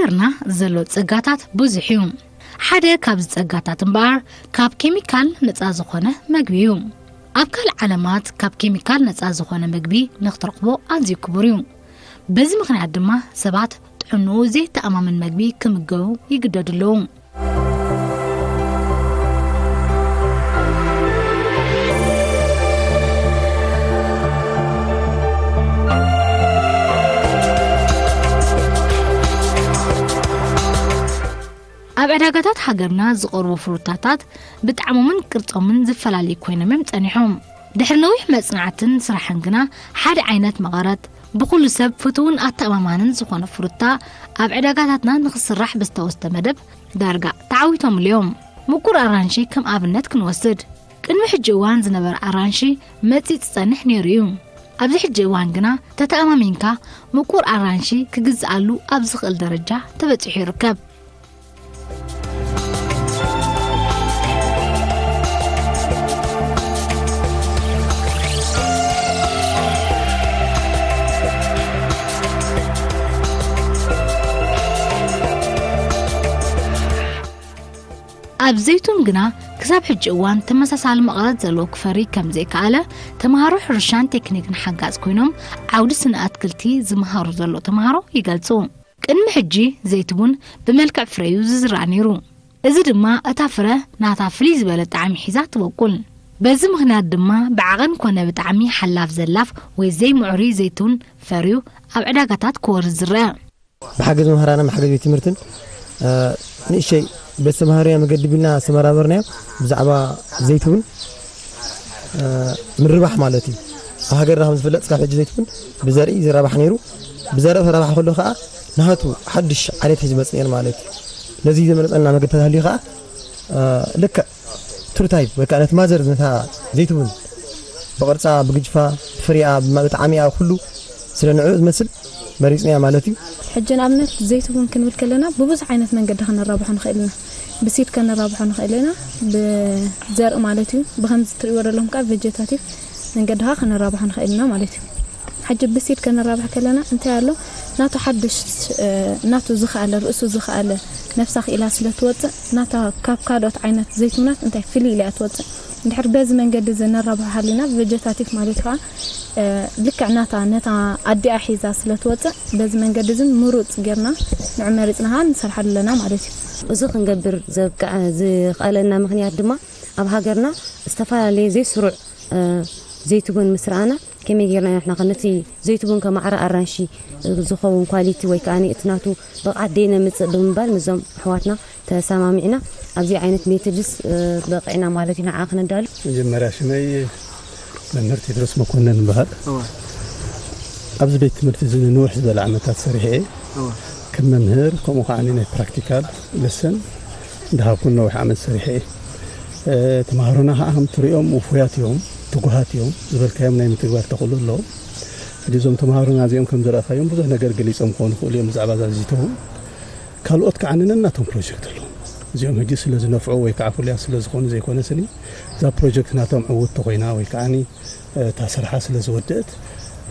ሃገርና ዘሎ ጸጋታት ብዙሕ እዩ። ሓደ ካብዚ ጸጋታት እምበኣር ካብ ኬሚካል ነጻ ዝኾነ መግቢ እዩ። ኣብ ካልእ ዓለማት ካብ ኬሚካል ነጻ ዝኾነ መግቢ ንኽትረኽቦ ኣዝዩ ክቡር እዩ። በዚ ምኽንያት ድማ ሰባት ጥዕንኡ ዘይተኣማመን መግቢ ክምገቡ ይግደዱ ኣለዉ። ኣብ ዕዳጋታት ሃገርና ዝቐርቡ ፍሩታታት ብጣዕሞምን ቅርጾምን ዝፈላለዩ ኮይኖም እዮም ጸኒሖም። ድሕሪ ነዊሕ መጽናዕትን ስራሕን ግና ሓደ ዓይነት መቐረት ብኹሉ ሰብ ፍቱውን ኣተኣማማንን ዝኾነ ፍሩታ ኣብ ዕዳጋታትና ንኽስራሕ ብዝተወስደ መደብ ዳርጋ ተዓዊቶምሉ እዮም። ምቁር ኣራንሺ ከም ኣብነት ክንወስድ። ቅድሚ ሕጂ እዋን ዝነበረ ኣራንሺ መጺጽ ጸንሕ ነይሩ እዩ። ኣብዚ ሕጂ እዋን ግና ተተኣማሚንካ ምቁር ኣራንሺ ክግዝኣሉ ኣብ ዝኽእል ደረጃ ተበጺሑ ይርከብ። ኣብ ዘይቱን ግና ክሳብ ሕጂ እዋን ተመሳሳሊ መቐረት ዘለዎ ክፈሪ ከም ዘይከኣለ ተምሃሮ ሕርሻን ቴክኒክን ሓጋዝ ኮይኖም ዓውዲ ስነ ኣትክልቲ ዝመሃሩ ዘሎ ተምሃሮ ይገልጹ። ቅድሚ ሕጂ ዘይትቡን ብመልክዕ ፍረ እዩ ዝዝራእ ነይሩ። እዚ ድማ እታ ፍረ ናታ ፍልይ ዝበለ ጣዕሚ ሒዛ ትበቁል። በዚ ምኽንያት ድማ ብዓቐን ኮነ ብጣዕሚ ሓላፍ ዘላፍ ወይ ዘይምዕሩይ ዘይቱን ፈርዩ ኣብ ዕዳጋታት ክወርድ ዝረአ። ብሓገዝ መምህራንን ብሓገዝ ቤት ትምህርትን ንእሸይ ቤት ተምሃርያ መገዲ ቢልና ዝተመራመርናዮ ብዛዕባ ዘይትውን ምርባሕ ማለት እዩ። ኣብ ሃገርና ከም ዝፍለጥ ስካብ ሕጂ ዘይትውን ብዘርኢ ዝረባሕ ነይሩ። ብዘርኢ ተረባሕ ከሎ ከዓ ናቱ ሓድሽ ዓሌት ሒዙ መፅእ ነይሩ ማለት እዩ። ነዚ ዘመለፀና መገዲ ተታልዩ ከዓ ልክዕ ትሩታይፕ ወይ ከዓ ነቲ ማዘር ነታ ዘይትውን ብቕርፃ ብግጅፋ ብፍሪኣ ብጣዕሚኣ ኩሉ ስለ ንዕኡ ዝመስል መሪፅናያ ማለት እዩ። ሕጂ ንኣብነት ዘይትውን ክንብል ከለና ብብዙሕ ዓይነት መንገዲ ከነራብሖ ንኽእል ኢና። ብሲድ ከነራብሖ ንኽእል ኢና፣ ብዘርኢ ማለት እዩ። ብከምዚ ትሪእዎ ዘለኹም ከዓ ቬጀታቲቭ መንገዲ ከዓ ከነራብሖ ንኽእል ኢና ማለት እዩ። ሕጂ ብሲድ ከነራብሕ ከለና እንታይ ኣሎ? ናቱ ሓድሽ ናቱ ዝኸኣለ ርእሱ ዝኸኣለ ነፍሳ ክኢላ ስለ ትወፅእ ናታ ካብ ካልኦት ዓይነት ዘይትውናት እንታይ ፍልይ ኢላ እያ ትወፅእ። እንድሕር በዚ መንገዲ እዚ ነራብሖ ሃሊና ቬጀታቲቭ ማለት ከዓ ልክዕ ናታ ነታ ኣዲኣ ሒዛ ስለ ትወፅእ በዚ መንገዲ እዚ ምሩፅ ጌርና ንዑ መሪፅና ከዓ ንሰርሓሉ ኣለና ማለት እዩ። እዚ ክንገብር ዘብቅዐ ዝኽኣለና ምኽንያት ድማ ኣብ ሃገርና ዝተፈላለየ ዘይስሩዕ ዘይትቡን ምስ ረኣና ከመይ ጌርና ኢና ንሕና ከ ነቲ ዘይትቡን ከማዕረ ኣራንሺ ዝኸውን ኳሊቲ ወይ ከዓ እቲ ናቱ ብቕዓት ደይ ነምፅእ ብምባል ምስዞም ኣሕዋትና ተሰማሚዕና ኣብዚ ዓይነት ሜትድስ በቂዕና ማለት ኢና ንዓ ክነዳሉ። መጀመርያ ሽመይ መምህር ቴድሮስ መኮነን ይበሃል። ኣብዚ ቤት ትምህርቲ እዚ ንንውሕ ዝበለ ዓመታት ሰሪሐ እየ። ከም መምህር ከምኡ ከዓ ናይ ፕራክቲካል ለሰን እንዳሃብኩ ነዊሕ ዓመት ሰሪሐ እየ። ተምሃሮና ከዓ ከም ትሪኦም ውፉያት እዮም፣ ትጉሃት እዮም፣ ዝበልካዮም ናይ ምትግባር ተኽእሎ ኣለዎም። ሕጂ እዞም ተምሃሮና እዚኦም ከም ዝረእኻዮም ብዙሕ ነገር ገሊፆም ክኾኑ ይኽእሉ እዮም ብዛዕባ እዛ ዘይትውን። ካልኦት ከዓ ነናቶም ፕሮጀክት ኣለዎም። እዚኦም ሕጂ ስለ ዝነፍዑ ወይ ከዓ ፍሉያት ስለ ዝኾኑ ዘይኮነ ስኒ እዛ ፕሮጀክት ናቶም ዕውት ተኾይና ወይ ከዓ እታ ስርሓ ስለ ዝወደእት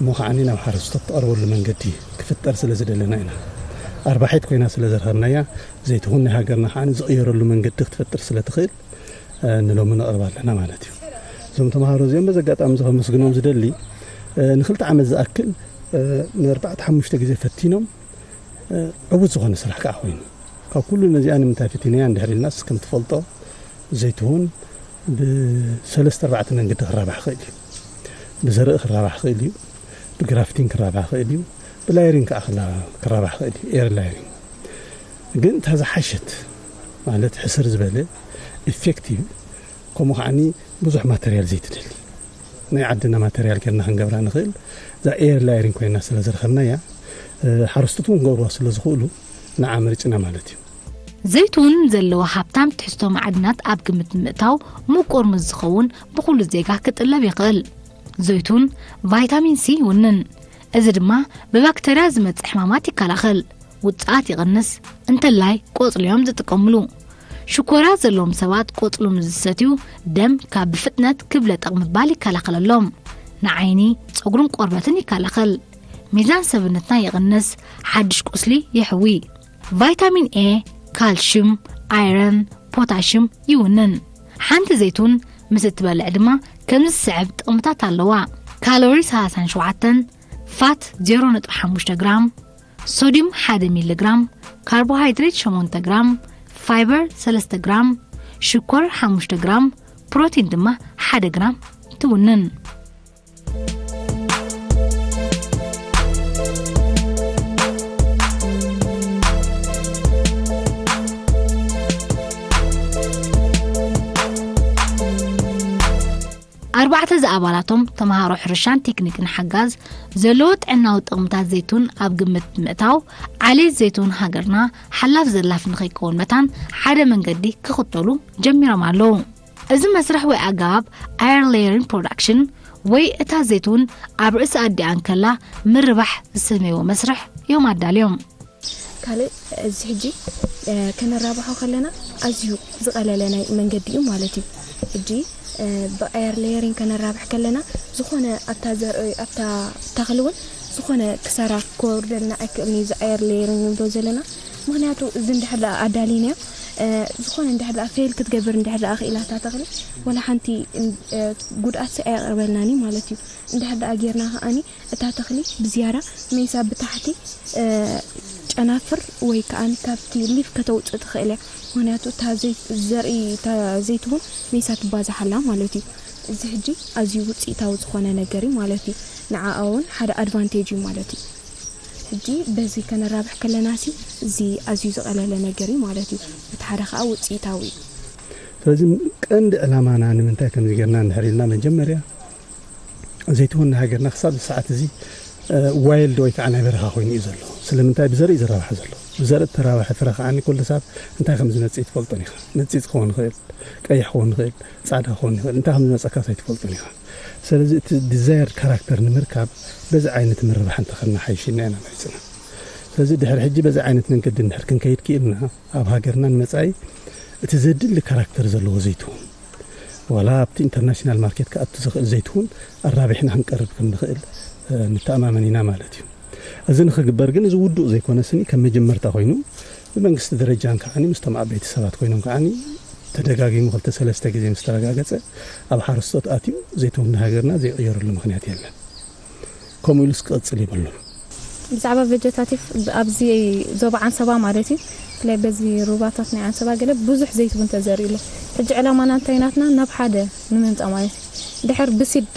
እሞ ከዓ ናብ ሓረስቶት ትቐርበሉ መንገዲ ክፍጠር ስለ ዝደለና ኢና። ኣርባሒት ኮይና ስለ ዝረኸብናያ ዘይትኹን ናይ ሃገርና ከዓ ዝቕየረሉ መንገዲ ክትፈጥር ስለ ትኽእል ንሎሚ ነቕርባ ኣለና ማለት እዩ። እዞም ተምሃሮ እዚኦም በዚ ኣጋጣሚ እዚ ከመስግኖም ዝደሊ ንክልተ ዓመት ዝኣክል ንኣርባዕተ ሓሙሽተ ግዜ ፈቲኖም ዕዉት ዝኾነ ስራሕ ከዓ ኮይኑ ካብ ኩሉ ነዚኣ ንምንታይ ፈቲነያ እንድሕር ኢልናስ ከም ትፈልጦ ዘይትሁን ብሰለስተ ኣርባዕተ መንገዲ ክራባሕ ይኽእል እዩ። ብዘርኢ ክራባሕ ይኽእል እዩ፣ ብግራፍቲንግ ክራባሕ ይኽእል እዩ፣ ብላየሪንግ ከዓ ክላ- ክራባሕ ይኽእል እዩ፣ ኤር ላየሪንግ። ግን እታ ዝሓሸት ማለት ሕስር ዝበለ ኢፌክቲቭ ከምኡ ከዓኒ ብዙሕ ማተርያል ዘይትደሊ ናይ ዓድና ማተርያል ጌርና ክንገብራ ንኽእል እዛ ኤር ላየሪንግ ኮይና ስለ ዝረኸብናያ ሓረስቶት እውን ክገብርዋ ስለ ዝኽእሉ ንዓ መሪፅና ማለት እዩ። ዘይቱን ዘለዎ ሃብታም ትሕዝቶ ማዕድናት ኣብ ግምት ንምእታው ምቁር ምስ ዝኸውን ብኹሉ ዜጋ ክጥለብ ይኽእል። ዘይቱን ቫይታሚን ሲ ይውንን። እዚ ድማ ብባክተርያ ዝመጽእ ሕማማት ይከላኸል፣ ውጽኣት ይቕንስ፣ እንተላይ ቆጽሉ እዮም ዝጥቀምሉ። ሽኮርያ ዘለዎም ሰባት ቆጽሉ ምስ ዝሰትዩ ደም ካብ ብፍጥነት ክብለጠቕ ምባል ይከላኸለሎም። ንዓይኒ፣ ጸጉርን ቆርበትን ይከላኸል። ሚዛን ሰብነትና ይቕንስ፣ ሓድሽ ቁስሊ የሕዊ። ቫይታሚን ኤ፣ ካልሽዩም፣ ኣይረን፣ ፖታሽዩም ይውንን። ሓንቲ ዘይቱን ምስ እትበልዕ ድማ ከምዚ ዝስዕብ ጥቕምታት ኣለዋ። ካሎሪ ሰላሳን ሸውዓተን፣ ፋት ዜሮ ነጥቢ ሓሙሽተ ግራም፣ ሶድዩም ሓደ ሚሊ ግራም፣ ካርቦሃይድሬት ሸሞንተ ግራም፣ ፋይበር ሰለስተ ግራም፣ ሽኮር ሓሙሽተ ግራም፣ ፕሮቲን ድማ ሓደ ግራም ትውንን። ኣርባዕተ ዝኣባላቶም ተምሃሮ ሕርሻን ቴክኒክን ሓጋዝ ዘለዎ ጥዕናዊ ጥቕምታት ዘይቱን ኣብ ግምት ብምእታው፣ ዓሌት ዘይቱን ሃገርና ሓላፍ ዘላፍ ንኸይከውን መታን ሓደ መንገዲ ክኽተሉ ጀሚሮም ኣለዉ። እዚ መስርሕ ወይ ኣገባብ ኣየር ሌየሪን ፕሮዳክሽን ወይ እታ ዘይቱን ኣብ ርእሲ ኣዲኣ እንከላ ምርባሕ ዝሰመይዎ መስርሕ እዮም ኣዳልዮም። ካልእ፣ እዚ ሕጂ፣ እ፣ ከነራብሖ ከለና ኣዝዩ ዝቐለለ ናይ መንገዲ እዩ ማለት እዩ። ሕጂ፣ እ፣ ብኣየር ሌየሪን ከነራብሕ ከለና፣ ዝኾነ ኣብታ ዘርኢ፣ ኣብታ ተኽሊ እውን ዝኾነ ክሳራ ክወርደልና ኣይክእልን እዩ፣ እዚ ኣየር ሌየሪን ንብሎ ዘለና። ምኽንያቱ፣ እዚ እንድሕር ደኣ ኣዳሊናዮ፣ እ፣ ዝኾነ እንድሕር ደኣ ፌል ክትገብር እንድሕር ደኣ ክኢላ እታ ተኽሊ፣ ወላ ሓንቲ፣ እ፣ ጉድኣት ኣየቕርበልናን እዩ ማለት እዩ። እንድሕር ደኣ ጌርና ከኣኒ፣ እታ ተኽሊ ብዝያዳ ሜሳ ብታሕቲ፣ እ፣ ጨናፍር ወይ ከኣ ካብቲ ሊፍ ከተውጽእ ትኽእል እያ። ምኽንያቱ እታ ዘይ-፣ ዘርኢ፣ እታ ዘይትሁን ሜሳ ትባዛሕ ኣላ ማለት እዩ። እዚ ሕጂ ኣዝዩ ውጽኢታዊ ዝኾነ ነገር እዩ ማለት እዩ። ንዓኣ እውን ሓደ ኣድቫንቴጅ እዩ ማለት እዩ። ሕጂ በዚ ከነራብሕ ከለና ሲ፣ እዚ ኣዝዩ ዝቐለለ ነገር እዩ ማለት እዩ። እቲ ሓደ ከኣ ውጽኢታዊ እዩ። ስለዚ ቀንዲ ዕላማና ንምንታይ ከምዚ ጌርና እንድሕር ኢልና፣ መጀመርያ ዘይትሁን ሃገርና ክሳብ እዚ ሰዓት እዚ፣ እ፣ ዋይልድ ወይ ከዓ ናይ በረኻ ኮይኑ እዩ ዘሎ። ስለምንታይ? ብዘርኢ ዝረባሕ ዘሎ። ብዘርኢ እተራባሐ ፍረ ከዓኒ ኩሉ ሰብ እንታይ ከም ዝመጽእ ትፈልጦን ኢኻ። ነጺጽ ክኸውን ይኽእል፣ ቀይሕ ክኸውን ይኽእል፣ ጻዕዳ ክኸውን ይኽእል። እንታይ ከም ዝመጸካ ኣይትፈልጦን ኢኻ። ስለዚ እቲ ዲዛየርድ ካራክተር ንምርካብ በዚ ዓይነት ምርባሕ እንተኸድና ሓይሽና ኢና መሪጽና። ስለዚ ድሕሪ ሕጂ በዚ ዓይነት መንገዲ እንድሕር ክንከይድ ክኢልና፣ ኣብ ሃገርና ንመጻኢ እቲ ዘድሊ ካራክተር ዘለዎ ዘይትሁን፣ ዋላ ኣብቲ ኢንተርናሽናል ማርኬት ክኣቱ ዝኽእል ዘይትሁን ኣራቢሕና ክንቀርብ ከም ንኽእል፣ እ፣ ንተኣማመን ኢና ማለት እዩ። እዚ ንኽግበር ግን እዚ ውዱእ ዘይኮነ ስኒ ከም መጀመርታ ኮይኑ ብመንግስቲ ደረጃን ከዓኒ ምስቶም ዓበይቲ ሰባት ኮይኖም ከዓኒ ተደጋጊሙ ክልተ ሰለስተ ግዜ ምስ ተረጋገጸ ኣብ ሓረስቶት ኣትዩ ዘይትሁን ሃገርና ዘይቕየረሉ ምኽንያት የለን። ከምኡ ኢሉስ ክቕጽል የብሉን። ብዛዕባ ቬጀታቲቭ ኣብዚ ዞባ ዓንሰባ ማለት እዩ፣ ብፍላይ በዚ ሩባታት ናይ ዓንሰባ ገለ ብዙሕ ዘይትሁን ተዘሪኡ ኣሎ። ሕጂ ዕላማና እንታይ ናትና ናብ ሓደ ንምምጻእ ማለት እዩ። ድሕር ብሲድ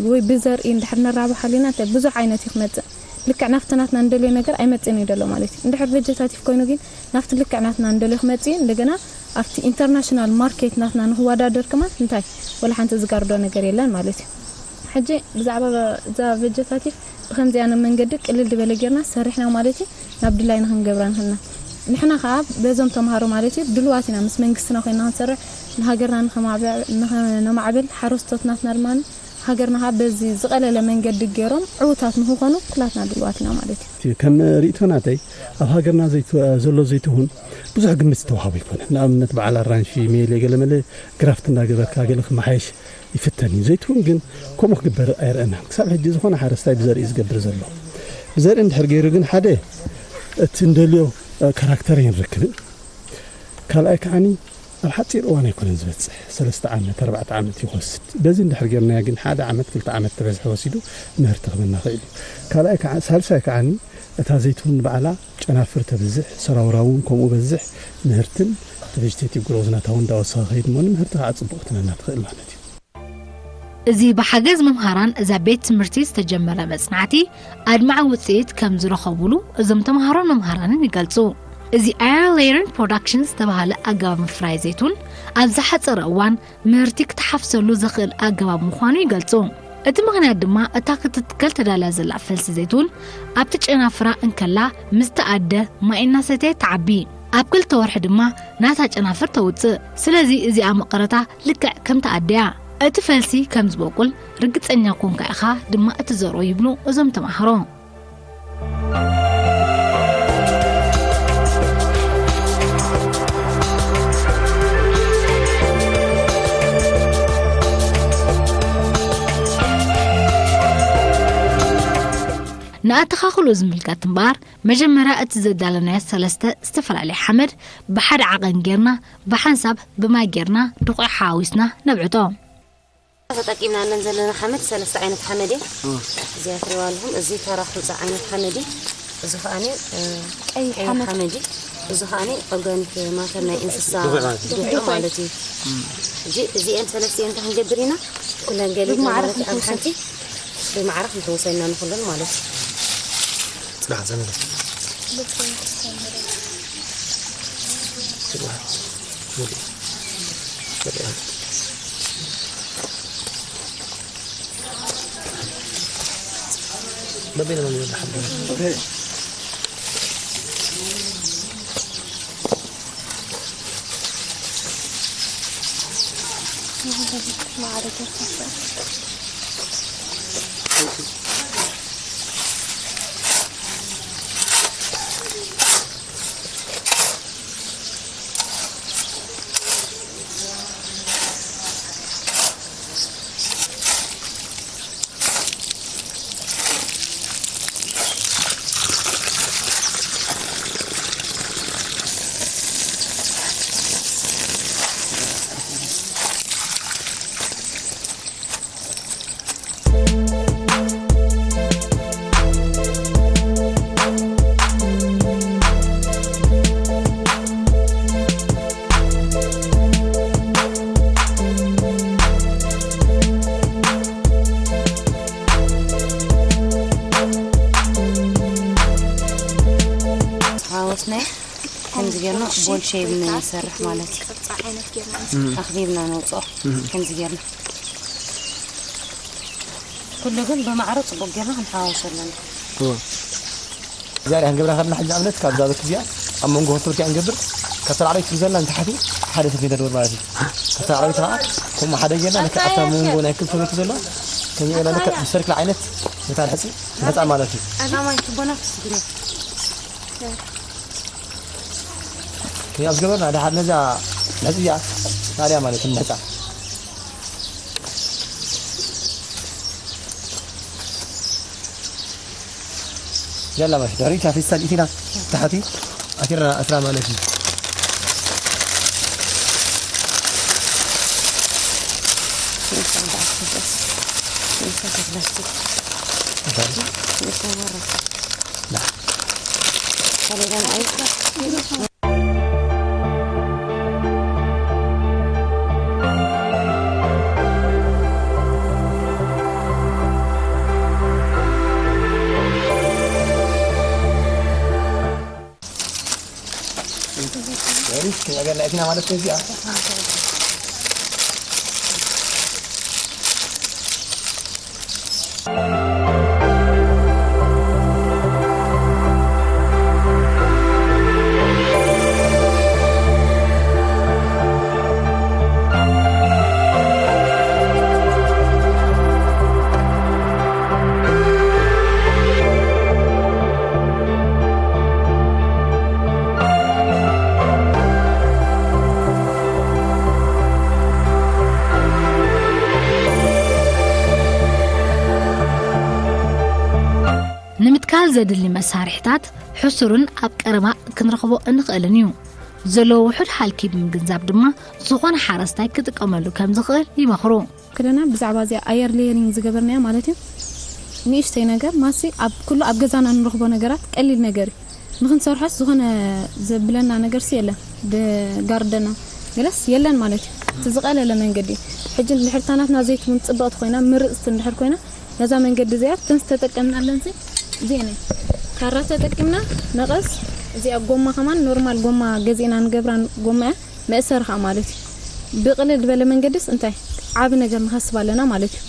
ወይ ብዘርኢ እንድሕር ነራብሕ ኣሊና እንታይ ብዙሕ ዓይነት እዩ ክመጽእ። ልክዕ ናብቲ ናትና እንደልዮ ነገር ኣይመጽእን እዩ ዘሎ ማለት እዩ። እንድሕር ቬጀታቲቭ ኮይኑ ግን ናብቲ ልክዕ ናትና እንደልዮ ክመጽእ እዩ። እንደገና ኣብቲ ኢንተርናሽናል ማርኬት ናትና ንክወዳደር ከማን እንታይ ወላ ሓንቲ ዝጋርዶ ነገር የለን ማለት እዩ። ሕጂ ብዛዕባ እዛ ቬጀታቲቭ ብከምዚኣ መንገዲ ቅልል ዝበለ ጌርና ሰሪሕና ማለት እዩ ናብ ድላይና ክንገብራ ንኽእልና። ንሕና ከዓ በዞም ተምሃሮ ማለት እዩ ድልዋት ኢና ምስ መንግስትና ኮይና ክንሰርሕ ንሃገርና ንኸማዕበ-፣ ንኸነማዕብል ሓረስቶት ናትና ድማ ሃገርና ከዓ በዚ ዝቐለለ መንገዲ ገይሮም ዕዉታት ንክኾኑ ኩላትና ድልዋት ኢና ማለት እዩ። እቲ ከም ርእይቶ ናተይ ኣብ ሃገርና ዘይት-፣ ዘሎ ዘይትሁን ብዙሕ ግምት ዝተዋሃቦ ኣይኮነን። ንኣብነት በዓል ኣራንሺ፣ ሜሌ፣ ገለመለ ግራፍት እንዳገበርካ ገለ ክመሓየሽ ይፍተን እዩ። ዘይትሁን ግን ከምኡ ክግበር ኣይረኣናን። ክሳብ ሕጂ ዝኾነ ሓረስታይ ብዘርኢ ዝገብር ዘሎ። ብዘርኢ እንድሕር ገይሩ ግን ሓደ እቲ እንደልዮ፣ እ፣ ካራክተር ኣይንረክብን። ካልኣይ ከዓኒ ኣብ ሓፂር እዋን ኣይኮነን ዝበፅሕ። ሰለስተ ዓመት፣ ኣርባዕተ ዓመት እዩ ክወስድ። በዚ እንድሕር ጌርናዮ ግን ሓደ ዓመት፣ ክልተ ዓመት ተበዝሐ ወሲዱ ምህርቲ ክህበና ይኽእል እዩ። ካልኣይ ከዓ፣ ሳልሳይ ከዓኒ እታ ዘይትሁን ባዕላ ጨናፍር ተብዝሕ፣ ሰራውራ እውን ከምኡ በዝሕ፣ ምህርትን እቲ ቬጅቴቲቭ ግሮዝ ናታ እውን እንዳወሰኸ ከይድ እሞ ንምህርቲ ከዓ ፅቡቕ ክትበና ትኽእል ማለት እዩ። እዚ ብሓገዝ መምሃራን እዛ ቤት ትምህርቲ ዝተጀመረ መጽናዕቲ ኣድማዒ ውጽኢት ከም ዝረኸቡሉ እዞም ተምሃሮን መምሃራንን ይገልጹ። እዚ ኣየር ሌየሪንግ ፕሮዳክሽን ዝተባህለ ኣገባብ ምፍራይ ዘይቱን ኣብ ዝሓጸረ እዋን ምህርቲ ክትሓፍሰሉ ዘኽእል ኣገባብ ምዃኑ ይገልጹ። እቲ ምኽንያት ድማ እታ ክትትከል ተዳልያ ዘላ ፈልሲ ዘይቱን ኣብቲ ጨናፍራ እንከላ ምስ ተኣደ ማይ እናሰተየት ትዓቢ። ኣብ ክልተ ወርሒ ድማ ናታ ጨናፍር ተውጽእ። ስለዚ እዚኣ መቐረታ ልክዕ ከም ተኣደያ። እቲ ፈልሲ ከም ዝበቁል ርግጸኛ ኮንካ ኢኻ ድማ እትዘርኦ ይብሉ እዞም ተማሃሮ። ኣተኻኽሎ ዝምልከት እምበኣር፣ መጀመርያ እቲ ዘዳለናዮ ሰለስተ ዝተፈላለየ ሓመድ ብሓደ ዓቐን ጌርና፣ ብሓንሳብ ብማይ ጌርና ድቑዕ ሓዋዊስና ነብዕጦ። ተጠቂምናለን ዘለና ሓመድ ሰለስተ ዓይነት ሓመድ እየ። እዚኣ ትሪእዋ ኣለኹም። እዚ ተራ ሑፃ ዓይነት ሓመድ እዩ። እዚ ከዓኒ፣ እ፣ ቀይሕ ቀይሕ ሓመድ። ሓመድ እዩ። እዚ ከዓኒ ኦርጋኒክ ማተር ናይ እንስሳ ድኹዒ ማለት እዩ። ድኹዒ ማለት እዩ። ሕጂ እዚአን ሰለስቲአን እንታይ ክንገብር ኢና? ኩለን ገሊጽና ብማዕረ ማለት ኣብ ክንውሰድ። ሓንቲ ብማዕረ ክንሕውሰ ኢና ንኹለን ማለት እዩ። ጽባሕ ዘመደ። በበይነ ነው የሚወጣ? ሓወስናዮ ከምዚ ጌርና ቦል ሼፕ ንሰርሕ ማለት እዩ። ቅርጺ ዓይነት ጌርና ኣኽቢብና ነውፅኦ። ከምዚ ጌርና ኩሉ ግን ብማዕረ ጽቡቅ ጌርና ክንሓዋውሶ ኣለና። እወ። እዚኣ ሪኣ ክንገብራ ከለና ሕጂ ኣብነት ካብዛ በት እዚኣ ኣብ መንጎ ክልተ ወዲኣ ንገብር። ካብታ ላዕለይቲ ትብል ዘላ ንታሕቲ ሓደ ሰንቲሜተር ንገብር ማለት እዩ። ካብታ ላዕለይቲ ከዓ ከምኡ ሓደ ጌርና ልክዕ ኣብታ መንጎ ናይ ክልተ በት ዘላ ከምዚ ኢልና ልክዕ ብሰርክል ዓይነት ነታ ንሕፂ ንሕፃ ማለት እዩ። ኣማይ ትቦና ትስግሪ። ከምዚ ኣብ ዝገበርና ድሓር ነዛ ንሕፂ እዚኣ ናልያ ማለት እዩ ንሕፃ። ያላ ማሽ ድሕሪት ፌስታል ኢቲና ታሕቲ ኣቲርና ኣስራ ማለት እዩ። ሪስክ ነገር ላይ ፊና ማለት ነው እዚኣ። ንምትካል ዘድሊ መሳርሒታት ሕሱርን ኣብ ቀረባ ክንረኽቦ እንኽእልን እዩ። ዘለዎ ውሑድ ሃልኪ ብምግንዛብ ድማ ዝኾነ ሓረስታይ ክጥቀመሉ ከም ዝኽእል ይመኽሩ። ከለና ብዛዕባ እዚኣ ኣየር ሌየሪንግ ዝገበርናያ ማለት እዩ። ንእሽተይ ነገር ማሲ ኣብ ኩሉ ኣብ ገዛና እንረኽቦ ነገራት ቀሊል ነገር እዩ። ንኽንሰርሖስ ዝኾነ ዘብለና ነገርሲ የለን። ብጋርደና ገለስ የለን ማለት እዩ። እቲ ዝቐለለ መንገዲ እዩ። ሕጂ እንድሕር ታናትና ዘይትውን ጽብቕቲ ኮይና ምርጽቲ እንድሕር ኮይና ነዛ መንገዲ እዚኣ እተን ዝተጠቀምናለንሲ እዚአን እየን። ካራ ተጠቂምና መቐስ እዚኣ ጎማ ከማን ኖርማል ጎማ ገዚእና ንገብራን ጎማ እያ። መእሰሪ ኸዓ ማለት እዩ። ብቕልል ዝበለ መንገድስ እንታይ ዓቢ ነገር ንኸስብ ኣለና ማለት እዩ።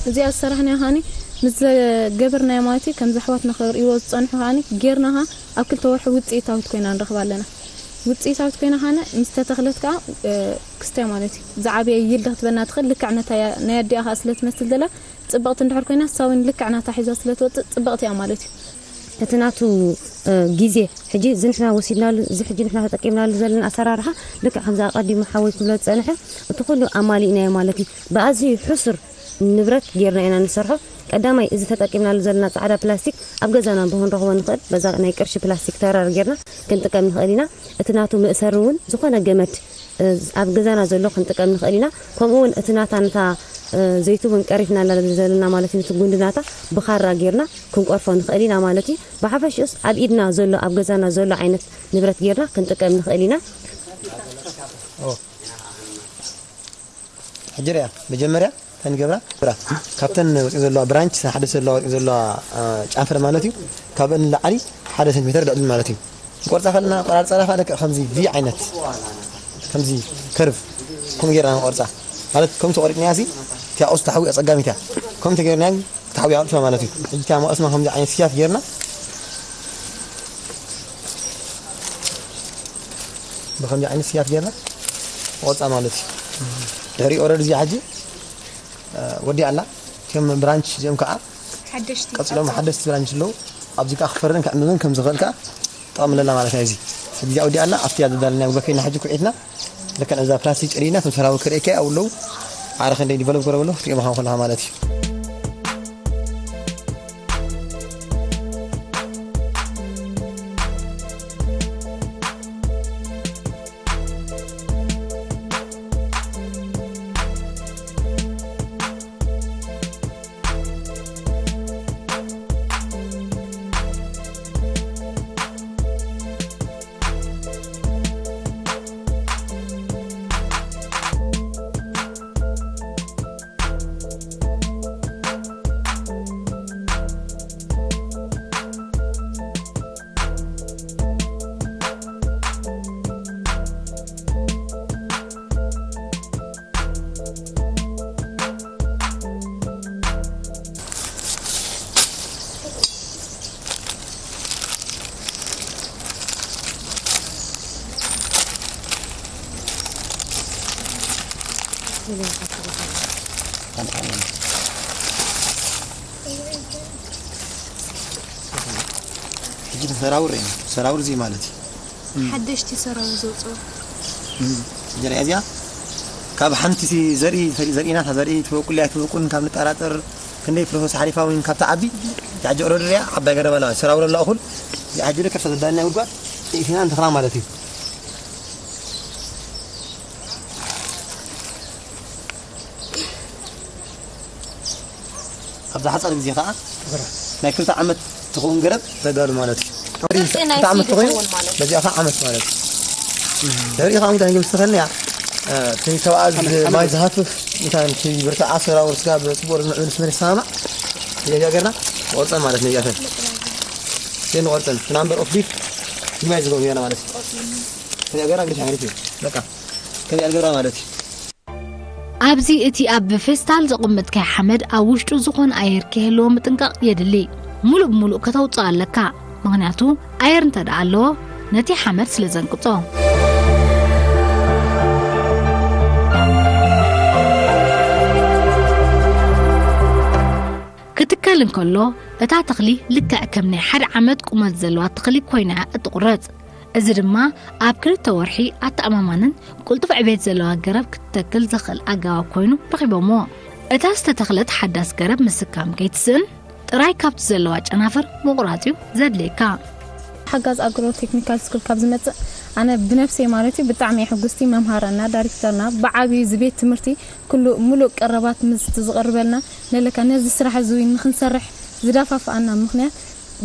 እዚኣ ዝሰራሕናዮ ኸዓኒ ምስ ዘገበርናዮ ማለት እዩ፣ ከምዚ ኣሕዋትና ክርእይዎ ዝጸንሑ ኸዓኒ ጌርና ኸዓ ኣብ ክልተ ወርሒ ውጽኢታዊት ኮይና ንረኽባ ኣለና። ውጽኢታዊት ኮይና ኸዓኒ ምስ ተተኽለት ከኣ፣ እ፣ ክስታይ ማለት እዩ። ዝዓበየ ይልድ ክትበና ትኽእል ልክዕ ነታ እያ፣ ናይ ኣዲኣ ኸዓ ስለ ትመስል ዘላ ጽብቕቲ እንድሕር ኮይና፣ እሳ እውን ልክዕ ናታ ሒዛ ስለ ትወጽእ ጽብቕቲ እያ ማለት እዩ። እቲ ናቱ፣ እ፣ ግዜ፣ ሕጂ እዚ ንሕና ወሲድናሉ፣ እዚ ሕጂ ንሕና ተጠቂምናሉ ዘለና ኣሰራርሓ፣ ልክዕ ከምዚ ኣቐዲሙ ሓወይ ክብሎ ዝጸንሐ፣ እቲ ኩሉ ኣማሊእናዮ ማለት እዩ። ብኣዝዩ ሕሱር ንብረት ጌርና ኢና ንሰርሖ። ቀዳማይ፣ እዚ ተጠቂምናሉ ዘለና ጻዕዳ ፕላስቲክ ኣብ ገዛና ብክንረኽቦ ንኽእል፣ በዛ ናይ ቅርሺ ፕላስቲክ ተራር ጌርና ክንጥቀም ንኽእል ኢና። እቲ ናቱ መእሰሪ እውን ዝኾነ ገመድ፣ እ፣ ኣብ ገዛና ዘሎ ክንጥቀም ንኽእል ኢና። ከምኡ እውን እቲ ናታ፣ ነታ፣ እ፣ ዘይትቡን ቀሪፍናላ ዘለና ማለት እዩ፣ እቲ ጉንዲ ናታ ብኻራ ጌርና ክንቆርፎ ንኽእል ኢና ማለት እዩ። ብሓፈሽኡስ ኣብ ኢድና ዘሎ፣ ኣብ ገዛና ዘሎ ዓይነት ንብረት ጌርና ክንጥቀም ንኽእል ኢና። ሕጂ ርያ፣ መጀመርያ እንታይ ንገብራ? ብራ፣ ካብተን ወፂኡ ዘለዋ ብራንች፣ ሓደ ዘለዋ፣ ወፂኡ ዘለዋ፣ አ፣ ጨንፈር ማለት እዩ። ካብአን ንላዕሊ ሓደ ሴንቲሜተር ልዕሊ ማለት እዩ። ንቆርፃ ከለና፣ ቆራርፃ ከለና ከምዚ ቪ ዓይነት፣ ከምዚ ከርቭ፣ ከምኡ ጌርና ንቆርፃ። ማለት ከምኡ ተቆሪፅናያ ሲ፣ እቲያ ኦስ ተሓዊኣ ፀጋሚት እያ። ከምኡ ተጌርናያ ተሓዊኣ ኣልፋ ማለት እዩ። ሕጂ እቲያ መቐስና ከምዚ ዓይነት ስያፍ ጌርና፣ ብኸምዚ ዓይነት ስያፍ ጌርና ቆርፃ ማለት እዩ። ድሕሪ ኦረድ እዚኣ ሕጂ፣ እ፣ ወዲኣ ኣላ። ከም ብራንች እዚኦም ከዓ ሓደሽቲ ቀፂሎም ሓደሽቲ ብራንች ኣለዉ። ኣብዚ ከዓ ክፈርን ክዕምምን ከም ዝኽእል ከዓ ጠቕምለና ማለት እዩ። እዚ ሕጂ እዚኣ ወዲኣ ኣላ። ኣብቲ እያ ዘዳለና ጉበከይና ሕጂ ኩዒትና ልክዕ ነዛ ፕላስቲክ ጨዲና ከም ሰራዊ ክርእየካ ኣብኡ ኣለዉ። ኣረ ክንደይ ዲቨሎፕ ገረበሎ ክትሪኦ ምዃን ከለኻ ማለት እዩ። ሕጂ ሰራውር እዩ። ሰራውር እዚ ማለት እዩ። ሓደሽቲ ሰራውር ዘውፅኡ። እንጀራ እዚኣ ካብ ሓንቲ ዘርኢ፣ ዘርኢ፣ ዘርኢ ናታ ዘርኢ ትበቁል እያ ትበቁል ካብ ንጠራጠር ክንደይ ፕሮሰስ ሓሊፋ እውን ካብ ትዓቢ፣ ሕጂ ኦረዲ ሪኣ ዓባይ ገረብ ኣለዋ። ሰራውር ኣለዋ እኹል። እዚኣ ሕጂ ልክዕ ሰብ ዘዳለና ጉድጓድ ኢትና እንትኽላ ማለት እዩ። ኣብዛ ሓፃር ግዜ ከዓ ናይ ክልተ ዓመት ትኸውን ገረብ ተዳሉ ማለት እዩ። ቅርፂ ናይ ክልተ ዓመት ሲድ ትኸውን፣ ይኸውን ማለት እዩ። በዚኣ ከዓ ዓመት ማለት እዩ። ድሕሪኡ ከዓ እንታይ ንብል ዝኽእል እያ፣ እ፣ እቲ ተባኣ ማይ ዝሃፍፍ፣ እንታይ እቲ ብርትዓ ሰራውር ስጋ ብፅቡቅ ዝምዕብል ስመር ይሰማማዕ። ነዚኣ ገርና ቆርፀን ማለት ነዚኣተን። እዚአን ቆርፀን፣ ናምበር ኦፍ ቢፍ፣ ማይ ዝገብሩ እያና ማለት እዩ። ነዚኣ ገርና እንግዲህ ሓሪፍ እዩ። በቃ፣ ከዚኣ ገርና ማለት እዩ። ኣብዚ እቲ ኣብ ፌስታል ዘቐመጥካዮ ሓመድ ኣብ ውሽጡ ዝኾነ ኣየር ከይህልዎ ምጥንቃቕ የድሊ። ሙሉእ ብሙሉእ ከተውፅኦ ኣለካ፣ ምኽንያቱ ኣየር እንተ ደኣ ኣለዎ ነቲ ሓመድ ስለ ዘንቅጾ። ክትከል እንከሎ እታ ተኽሊ ልክዕ ከም ናይ ሓደ ዓመት ቁመት ዘለዋ ተኽሊ ኮይና እያ እትቑረጽ። እዚ ድማ ኣብ ክልተ ወርሒ ኣተኣማማንን ቅልጡፍ ዕቤት ዘለዋ ገረብ ክትተክል ዘኽእል ኣገባብ ኮይኑ ረኺቦምዎ። እታ ዝተተኽለት ሓዳስ ገረብ ምስካም ከይትስእን ጥራይ ካብቲ ዘለዋ ጨናፍር ምቑራጽ እዩ ዘድልየካ። ሓጋዝ ኣግሮ ቴክኒካል ስኩል ካብ ዝመጽእ ኣነ ብነፍሰይ ማለት እዩ ብጣዕሚ እየ ሕጉስቲ። መምሃራና፣ ዳይሬክተርና ብዓብዩ እዚ ቤት ትምህርቲ ኩሉ ሙሉእ ቀረባት ምስቲ ዝቐርበልና ነለካ ነዚ ስራሕ እዚ ንኽንሰርሕ ዝደፋፍኣና ምኽንያት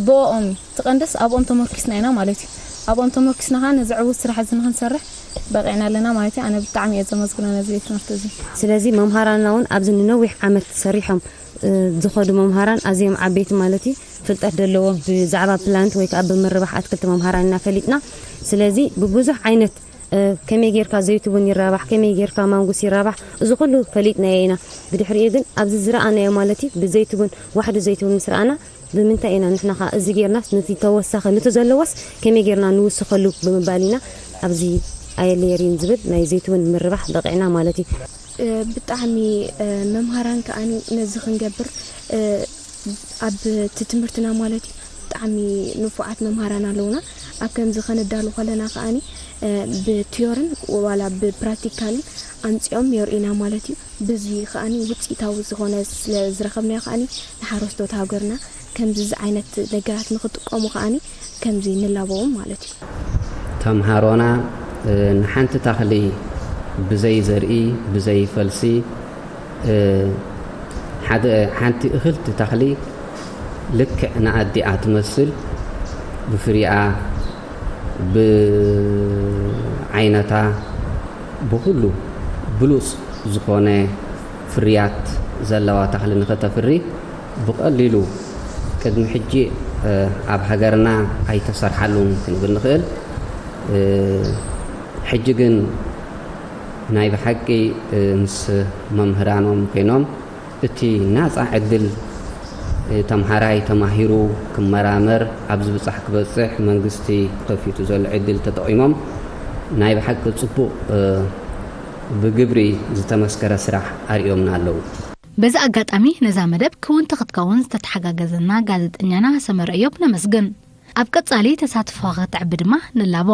ብኦም እዩ። እቲ ቀንደስ ኣብኦም ተመርኪስና ኢና ማለት እዩ። ኣብኦም ተመርኪስና ከዓ ነዚ ዕዉት ስራሕ እዚ ንኽንሰርሕ በቂዕና ኣለና ማለት እዩ። ኣነ ብጣዕሚ እየ ዘመስግኖ ነዚ ቤት ትምህርቲ እዚ። ስለዚ መምሃራንና እውን ኣብዚ ንነዊሕ ዓመት ሰሪሖም፣ እ፣ ዝኸዱ መምሃራን ኣዝዮም ዓበይቲ ማለት እዩ። ፍልጠት ዘለዎም ብዛዕባ ፕላንት ወይ ከዓ ብምርባሕ ኣትክልቲ መምሃራን ኢና ፈሊጥና። ስለዚ ብብዙሕ ዓይነት፣ እ፣ ከመይ ጌርካ ዘይትቡን ይራባሕ፣ ከመይ ጌርካ ማንጉስ ይራባሕ፣ እዚ ኩሉ ፈሊጥናዮ ኢና። ብድሕሪኡ ግን ኣብዚ ዝረኣናዮ ማለት እዩ ብዘይትቡን ዋሕዲ ዘይትቡን ምስ ረኣና ብምንታይ ኢና ንሕና ኸዓ እዚ ጌርናስ ነቲ ተወሳኺ ነቲ ዘለዎስ ከመይ ጌርና ንውስኸሉ ብምባል ኢና ኣብዚ ኣየለየሪን ዝብል ናይ ዘይትውን ምርባሕ በቒዕና ማለት እዩ። እ፣ ብጣዕሚ፣ እ፣ መምሃራን ከኣኒ ነዚ ክንገብር፣ እ፣ ኣብ እቲ ትምህርትና ማለት እዩ ብጣዕሚ ንፉዓት መምሃራን ኣለውና። ኣብ ከምዚ ከነዳሉ ከለና ከኣኒ፣ እ፣ ብቲዮርን ዋላ ብፕራክቲካልን ኣምፂኦም የርእዩና ማለት እዩ። ብዚ ከኣኒ ውፅኢታዊ ዝኾነ ስለ ዝረኸብናዮ ከኣኒ ንሓረስቶት ሃገርና ከምዚ ዓይነት ነገራት ንክጥቀሙ ከኣኒ ከምዚ ንላበዎም ማለት እዩ። ተምሃሮና ንሓንቲ ታኽሊ ብዘይ ዘርኢ ብዘይ ፈልሲ ሓደ ሓንቲ እኽልቲ ታኽሊ ልክዕ ንኣዲኣ ትመስል ብፍሪኣ ብዓይነታ ብኩሉ ብሉፅ ዝኾነ ፍርያት ዘለዋ ታኽሊ ንኸተፍሪ ብቐሊሉ ቅድሚ ሕጂ ኣብ ሃገርና ኣይተሰርሓሉን ክንብል ንኽእል። ሕጂ ግን ናይ ብሓቂ ምስ መምህራኖም ኮይኖም እቲ ናፃ ዕድል ተምሃራይ ተማሂሩ ክመራመር ኣብ ዝብፃሕ ክበፅሕ መንግስቲ ከፊቱ ዘሎ ዕድል ተጠቒሞም ናይ ብሓቂ ፅቡቕ ብግብሪ ዝተመስከረ ስራሕ ኣርእዮምና ኣለዉ። በዚ ኣጋጣሚ ነዛ መደብ ክውንቲ ክትከውን ዝተተሓጋገዘና ጋዜጠኛና ሰመረ እዮብ ነመስግን። ኣብ ቀጻሊ ተሳትፎ ክትዕቢ ድማ ንላቦ።